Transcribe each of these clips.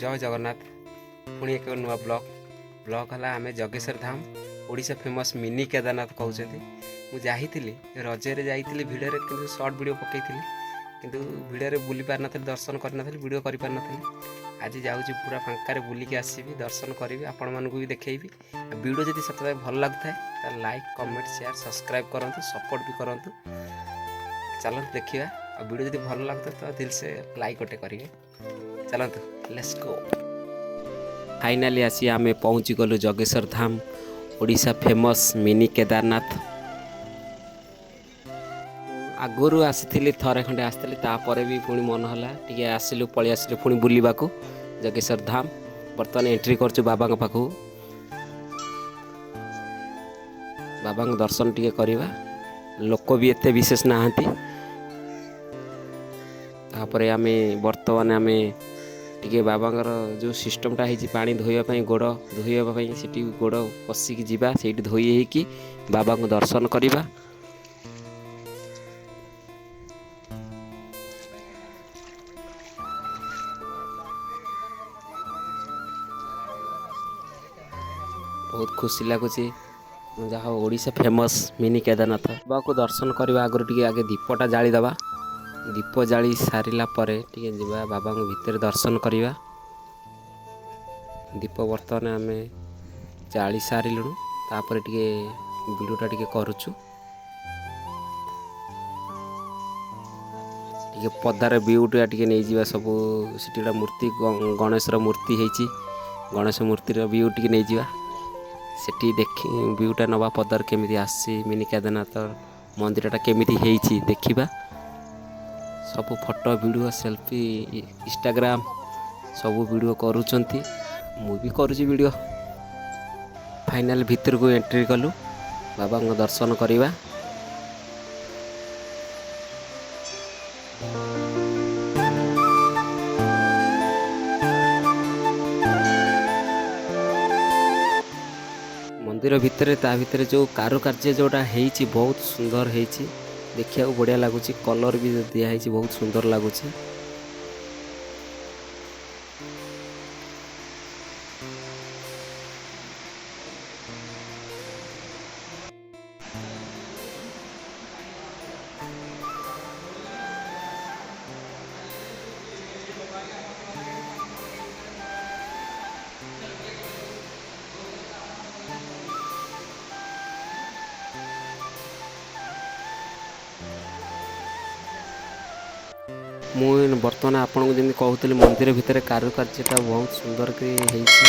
ଜୟ ଜଗନ୍ନାଥ। ପୁଣି ଏକ ନୂଆ ବ୍ଲଗ୍। ବ୍ଲଗ୍ ହେଲା ଆମେ ଜଗେଶ୍ୱର ଧାମ, ଓଡ଼ିଶା ଫେମସ୍ ମିନି କେଦାରନାଥ କହୁଛନ୍ତି। ମୁଁ ଯାଇଥିଲି, ରଜରେ ଯାଇଥିଲି ଭିଡ଼ରେ, କିନ୍ତୁ ସର୍ଟ ଭିଡ଼ିଓ ପକାଇଥିଲି, କିନ୍ତୁ ଭିଡ଼ରେ ବୁଲି ପାରିନଥିଲି, ଦର୍ଶନ କରିନଥିଲି, ଭିଡ଼ିଓ କରିପାରିନଥିଲି। ଆଜି ଯାଉଛି, ପୁରା ଫାଙ୍କାରେ ବୁଲିକି ଆସିବି, ଦର୍ଶନ କରିବି, ଆପଣମାନଙ୍କୁ ବି ଦେଖେଇବି। ଆଉ ଭିଡ଼ିଓ ଯଦି ସତରେ ଭଲ ଲାଗୁଥାଏ, ତାହେଲେ ଲାଇକ୍, କମେଣ୍ଟ, ସେୟାର, ସବସ୍କ୍ରାଇବ୍ କରନ୍ତୁ, ସପୋର୍ଟ ବି କରନ୍ତୁ। ଚାଲନ୍ତୁ ଦେଖିବା। ଆଉ ଭିଡ଼ିଓ ଯଦି ଭଲ ଲାଗୁଥାଏ ତ ଦିଲ ସେ ଲାଇକ୍ ଗୋଟେ କରିବେ। ଚାଲନ୍ତୁ, let's go. Finally ଆସି ଆମେ ପହଞ୍ଚିଗଲୁ ଜଗେଶ୍ୱର ଧାମ, ଓଡ଼ିଶା ଫେମସ୍ ମିନି କେଦାରନାଥ। ଆଗରୁ ଆସିଥିଲି, ଥରେ ଖଣ୍ଡେ ଆସିଥିଲି। ତାପରେ ବି ପୁଣି ମନ ହେଲା ଟିକେ ଆସିଲୁ, ପଳେଇ ଆସିଲୁ ପୁଣି ବୁଲିବାକୁ ଜଗେଶ୍ୱର ଧାମ। ବର୍ତ୍ତମାନ ଏଣ୍ଟ୍ରି କରୁଛୁ ବାବାଙ୍କ ପାଖକୁ। ବାବାଙ୍କ ଦର୍ଶନ ଟିକେ କରିବା। ଲୋକ ବି ଏତେ ବିଶେଷ ନାହାନ୍ତି। ତାପରେ ଆମେ ବର୍ତ୍ତମାନ ଆମେ ଟିକେ ବାବାଙ୍କର ଯେଉଁ ସିଷ୍ଟମଟା ହେଇଛି, ପାଣି ଧୋଇବା ପାଇଁ, ଗୋଡ଼ ଧୋଇବା ପାଇଁ, ସେଠି ଗୋଡ଼ ପଶିକି ଯିବା, ସେଇଠି ଧୋଇ ହେଇକି ବାବାଙ୍କୁ ଦର୍ଶନ କରିବା। ବହୁତ ଖୁସି ଲାଗୁଛି। ଯାହା ହଉ, ଓଡ଼ିଶା ଫେମସ୍ ମିନି କେଦାରନାଥ। ବାବାକୁ ଦର୍ଶନ କରିବା ଆଗରୁ ଟିକେ ଆଗେ ଦୀପଟା ଜାଳିଦେବା। ଦୀପ ଜାଳି ସାରିଲା ପରେ ଟିକେ ଯିବା, ବାବାଙ୍କ ଭିତରେ ଦର୍ଶନ କରିବା। ଦୀପ ବର୍ତ୍ତମାନ ଆମେ ଜାଳି ସାରିଲୁଣୁ। ତାପରେ ଟିକେ ଭିଡ଼ିଓଟା ଟିକେ କରୁଛୁ। ଟିକେ ପଦାର ଭିୟୁଟା ଟିକେ ନେଇଯିବା ସବୁ। ସେଠି ଗୋଟେ ମୂର୍ତ୍ତି, ଗଣେଶର ମୂର୍ତ୍ତି ହେଇଛି। ଗଣେଶ ମୂର୍ତ୍ତିର ଭିୟୁ ଟିକେ ନେଇଯିବା। ସେଠି ଦେଖି ଭିୟୁଟା ନେବା, ପଦାର କେମିତି ଆସିଛି, ମିନି କେଦାରନାଥ ମନ୍ଦିରଟା କେମିତି ହେଇଛି ଦେଖିବା। ସବୁ ଫଟୋ, ଭିଡ଼ିଓ, ସେଲ୍ଫି, ଇନଷ୍ଟାଗ୍ରାମ ସବୁ ଭିଡ଼ିଓ କରୁଛନ୍ତି। ମୁଁ ବି କରୁଛି ଭିଡ଼ିଓ। ଫାଇନାଲ୍ ଭିତରକୁ ଏଣ୍ଟ୍ରି କଲୁ, ବାବାଙ୍କ ଦର୍ଶନ କରିବା। ମନ୍ଦିର ଭିତରେ, ତା ଭିତରେ ଯେଉଁ କାରୁକାର୍ଯ୍ୟ ଯେଉଁଟା ହେଇଛି, ବହୁତ ସୁନ୍ଦର ହେଇଛି। ଦେଖିବାକୁ ବଢ଼ିଆ ଲାଗୁଛି। କଲର୍ ବି ଦିଆହେଇଛି, ବହୁତ ସୁନ୍ଦର ଲାଗୁଛି। ମୁଁ ବର୍ତ୍ତମାନ ଆପଣଙ୍କୁ ଯେମିତି କହୁଥିଲି, ମନ୍ଦିର ଭିତରେ କାରୁକାର୍ଯ୍ୟଟା ବହୁତ ସୁନ୍ଦର କରି ହେଇଛି।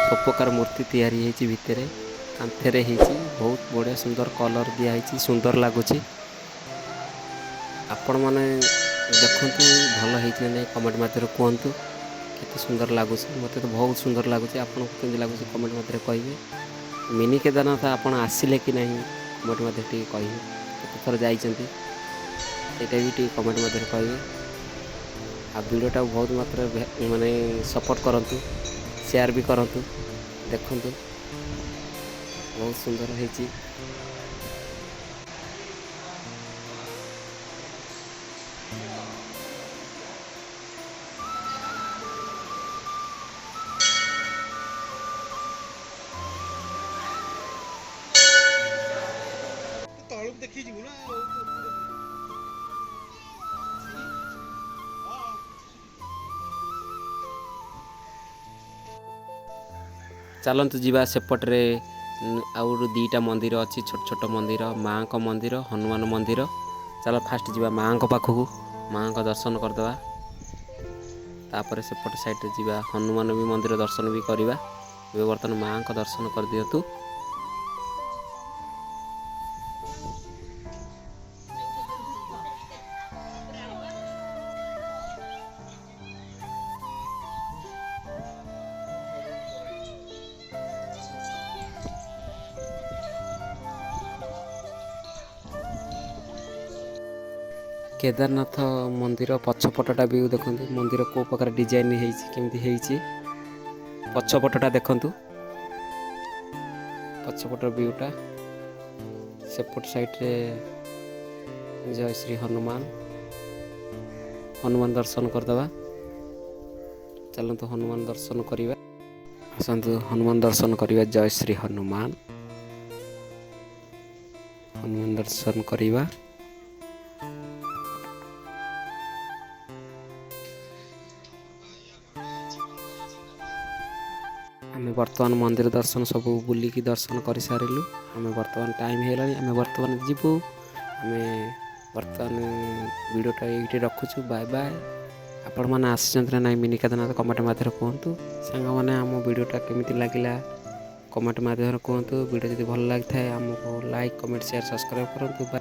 ସବୁ ପ୍ରକାର ମୂର୍ତ୍ତି ତିଆରି ହେଇଛି ଭିତରେ, କାନ୍ଥରେ ହେଇଛି। ବହୁତ ବଢ଼ିଆ ସୁନ୍ଦର କଲର୍ ଦିଆହେଇଛି, ସୁନ୍ଦର ଲାଗୁଛି। ଆପଣମାନେ ଦେଖନ୍ତୁ, ଭଲ ହେଇଛି ନା ନାହିଁ କମେଣ୍ଟ ମାଧ୍ୟମରେ କୁହନ୍ତୁ। କେତେ ସୁନ୍ଦର ଲାଗୁଛି! ମୋତେ ତ ବହୁତ ସୁନ୍ଦର ଲାଗୁଛି। ଆପଣଙ୍କୁ କେମିତି ଲାଗୁଛି କମେଣ୍ଟ ମାଧ୍ୟମରେ କହିବେ। ମିନି କେଦାରନାଥ ଆପଣ ଆସିଲେ କି ନାହିଁ କମେଣ୍ଟ ମାଧ୍ୟମରେ ଟିକେ କହିବେ। କେତେ ଥର ଯାଇଛନ୍ତି, ସେଇଟା ବି ଟିକେ କମେଣ୍ଟ ମାଧ୍ୟମରେ କହିବେ। ଆଉ ଭିଡ଼ିଓଟାକୁ ବହୁତ ମାତ୍ରାରେ ମାନେ ସପୋର୍ଟ କରନ୍ତୁ, ସେୟାର ବି କରନ୍ତୁ। ଦେଖନ୍ତୁ, ବହୁତ ସୁନ୍ଦର ହେଇଛି। ତଳକୁ ଦେଖିକି ଯିବୁ ନା ଆଉ? ଚାଲନ୍ତୁ ଯିବା ସେପଟରେ। ଆଉ ଦୁଇଟା ମନ୍ଦିର ଅଛି, ଛୋଟ ଛୋଟ ମନ୍ଦିର, ମାଆଙ୍କ ମନ୍ଦିର, ହନୁମାନ ମନ୍ଦିର। ଚାଲ, ଫାଷ୍ଟ ଯିବା ମାଆଙ୍କ ପାଖକୁ, ମାଆଙ୍କ ଦର୍ଶନ କରିଦେବା। ତାପରେ ସେପଟ ସାଇଡ଼ରେ ଯିବା, ହନୁମାନ ବି ମନ୍ଦିର ଦର୍ଶନ ବି କରିବା। ଏବେ ବର୍ତ୍ତମାନ ମାଆଙ୍କ ଦର୍ଶନ କରିଦିଅନ୍ତୁ। କେଦାରନାଥ ମନ୍ଦିର ପଛପଟଟା ବି ଦେଖନ୍ତୁ। ମନ୍ଦିର କେଉଁ ପ୍ରକାର ଡିଜାଇନ୍ ହେଇଛି, କେମିତି ହେଇଛି, ପଛପଟଟା ଦେଖନ୍ତୁ, ପଛପଟ ଭିୟୁଟା। ସେପଟ ସାଇଡ଼ରେ ଜୟ ଶ୍ରୀ ହନୁମାନ। ହନୁମାନ ଦର୍ଶନ କରିଦେବା। ଚାଲନ୍ତୁ ହନୁମାନ ଦର୍ଶନ କରିବା। ଆସନ୍ତୁ ହନୁମାନ ଦର୍ଶନ କରିବା। ଜୟ ଶ୍ରୀ ହନୁମାନ। ହନୁମାନ ଦର୍ଶନ କରିବା। ଆମେ ବର୍ତ୍ତମାନ ମନ୍ଦିର ଦର୍ଶନ ସବୁ ବୁଲିକି ଦର୍ଶନ କରିସାରିଲୁ। ଆମେ ବର୍ତ୍ତମାନ ଟାଇମ୍ ହେଇଗଲାଣି, ଆମେ ବର୍ତ୍ତମାନ ଯିବୁ। ଆମେ ବର୍ତ୍ତମାନ ଭିଡ଼ିଓଟା ଏଇଠି ରଖୁଛୁ। Bye bye. ଆପଣମାନେ ଆସିଛନ୍ତି ନା ନାହିଁ ମିନି କେଦାରନାଥ, କମେଣ୍ଟ ମାଧ୍ୟମରେ କୁହନ୍ତୁ। ସାଙ୍ଗମାନେ, ଆମ ଭିଡ଼ିଓଟା କେମିତି ଲାଗିଲା କମେଣ୍ଟ ମାଧ୍ୟମରେ କୁହନ୍ତୁ। ଭିଡ଼ିଓ ଯଦି ଭଲ ଲାଗିଥାଏ, ଆମକୁ ଲାଇକ୍, କମେଣ୍ଟ, ସେୟାର, ସବସ୍କ୍ରାଇବ୍ କରନ୍ତୁ। ବାଏ।